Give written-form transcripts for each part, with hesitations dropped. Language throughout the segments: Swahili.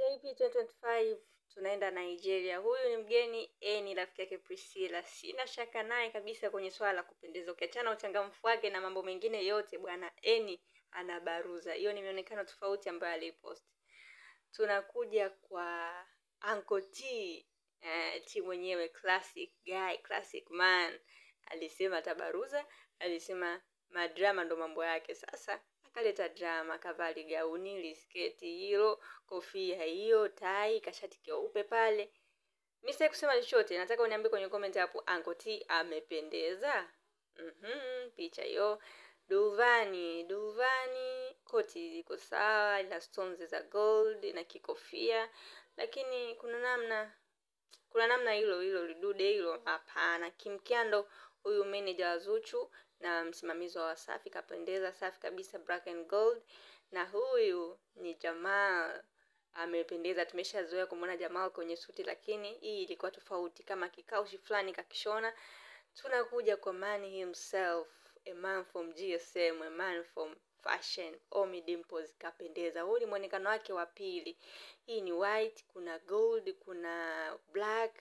JP 2025 tunaenda Nigeria. Huyu ni mgeni ni rafiki yake Priscilla. Sina shaka naye kabisa kwenye swala la kupendeza. Ukiachana uchangamfu wake na mambo mengine yote, bwana Eni anabaruza. Hiyo ni mionekano tofauti ambayo alipost. Tunakuja kwa Uncle T, T mwenyewe classic guy, classic man. Alisema atabaruza, alisema madrama ndo mambo yake. Sasa akaleta drama, kavaa gauni, lisketi hilo, kofia hiyo, tai, kashati keupe pale. Mimi sitaki kusema chochote, nataka uniambie kwenye comment hapo Uncle T amependeza. Picha hiyo. Duvani, koti liko sawa, ina stones za gold na kikofia, lakini kuna namna hilo lidude hilo hapana. Kimkyando huyu manager wa Zuchu na msimamizi wa Wasafi kapendeza, safi kabisa, black and gold. Na huyu ni Jamal, amependeza. Tumeshazoea kumuona Jamal kwenye suti, lakini hii ilikuwa tofauti, kama kikaushi fulani kakishona. Tunakuja kwa man himself, a man from GSM, a man from fashion, Ommy Dimpoz kapendeza. Huu ni muonekano wake wa pili. Hii ni white, kuna gold, kuna black.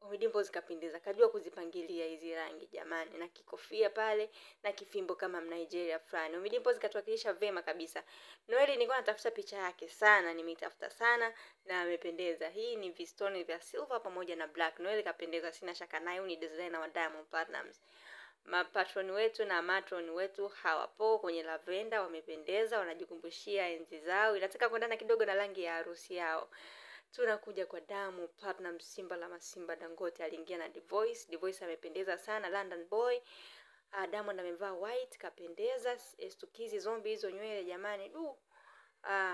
Ommy Dimpoz kapendeza, kajua kuzipangilia hizi rangi jamani, na kikofia pale na kifimbo kama Nigeria fulani. Ommy Dimpoz katuwakilisha vema kabisa. Noeli nilikuwa natafuta picha yake sana, nimeitafuta sana na amependeza. Hii ni vistone vya silver pamoja na black. Noeli kapendeza, sina shaka naye. Huyu ni designer wa Diamond Platnumz. Mapatroni wetu na matroni wetu hawapo kwenye lavenda, wamependeza, wanajikumbushia enzi zao. Inataka kuendana kidogo na rangi ya harusi yao. Tunakuja kwa Diamond Platnumz, Simba la Masimba Dangote aliingia na Divoice. Divoice amependeza sana, London boy. Diamond amevaa white, kapendeza. Stukizi zombi hizo nywele jamani, du.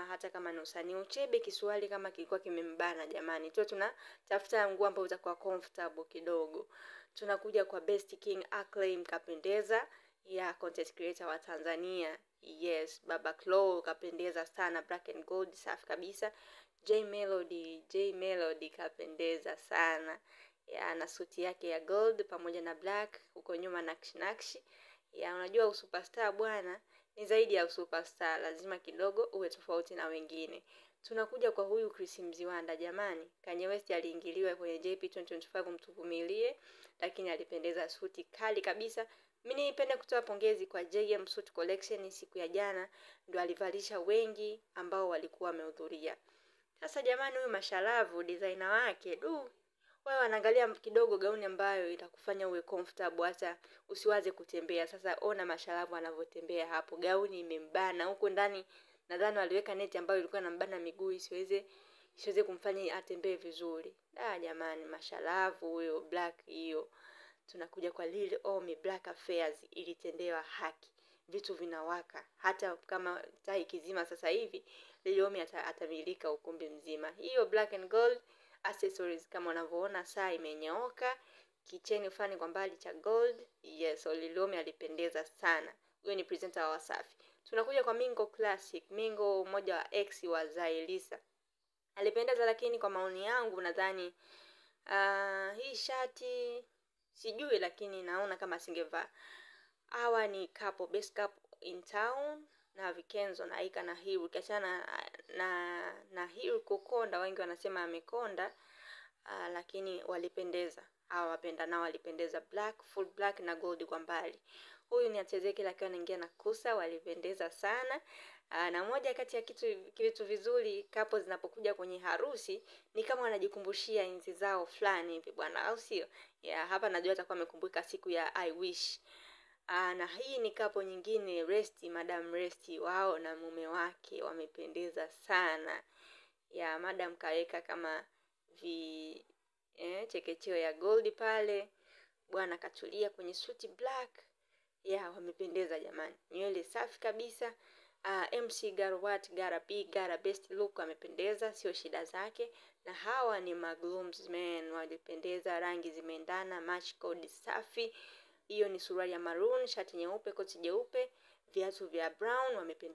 Hata kama ni usanii Uchebe Kiswahili kama kilikuwa kimembana jamani. Tu tunatafuta nguo ambayo itakuwa comfortable kidogo. Tunakuja kwa Best King Acclaim kapendeza, ya content creator wa Tanzania. Yes, Baba Claw kapendeza sana, black and gold, safi kabisa. J Melody kapendeza sana. Ya, na suti yake ya gold pamoja na black, huko nyuma nakshi nakshi. Ya, unajua usuperstar bwana ni zaidi ya usuperstar, lazima kidogo uwe tofauti na wengine. Tunakuja kwa huyu Chris Mziwanda jamani. Kanye West aliingiliwa kwenye JP 2025, mtuvumilie, lakini alipendeza, suti kali kabisa. Mimi nipende kutoa pongezi kwa JM Suit Collection, siku ya jana ndio alivalisha wengi ambao walikuwa wamehudhuria. Sasa jamani, huyu Mashalavu designer wake, du, wewe wanaangalia kidogo gauni ambayo itakufanya uwe comfortable, hata usiwaze kutembea. Sasa ona Mashalavu anavyotembea hapo, gauni imembana huko ndani. Nadhani waliweka neti ambayo ilikuwa inambana miguu isiweze kumfanya atembee vizuri. Da jamani, Mashalavu huyo, black hiyo. Tunakuja kwa Lil Ommy, Black Affairs ilitendewa haki. Vitu vinawaka. Hata kama tai kizima sasa hivi, Lil Ommy atamilika ukumbi mzima. Hiyo black and gold accessories kama unavyoona, saa imenyooka, kicheni fulani kwa mbali cha gold. Yes, so Lil Ommy alipendeza sana. Huyo ni presenter wa Wasafi. Tunakuja kwa Mingo Classic, Mingo mmoja wa ex wa Zailisa. Alipendeza, lakini kwa maoni yangu nadhani hii shati sijui, lakini naona kama asingevaa. Hawa ni couple, best couple in town, na Vikenzo na Aika na Hiru. Ukiachana na Hiru kukonda, wengi wanasema amekonda, lakini walipendeza. Hawa wapenda nao walipendeza, black, full black na gold kwa mbali. Huyu ni Achezeke lakini anaingia na Kusa, walipendeza sana. Na moja kati ya kitu vizuri couples zinapokuja kwenye harusi ni kama wanajikumbushia enzi zao fulani hivi bwana, au sio? Ya, hapa najua atakuwa amekumbuka siku ya I wish. Na hii ni couple nyingine, Resti, Madam Resti wao na mume wake wamependeza sana. Ya, Madam kaweka kama chekecheo ya gold pale, bwana katulia kwenye suti black. Ya, wamependeza jamani. Nywele safi kabisa. MC Garwat, Gara B, Gara best look amependeza, sio shida zake. Na hawa ni magroomsmen, walipendeza, rangi zimeendana, match code safi. Hiyo ni suruali ya maroon, shati nyeupe, koti jeupe, viatu vya brown, wamependeza.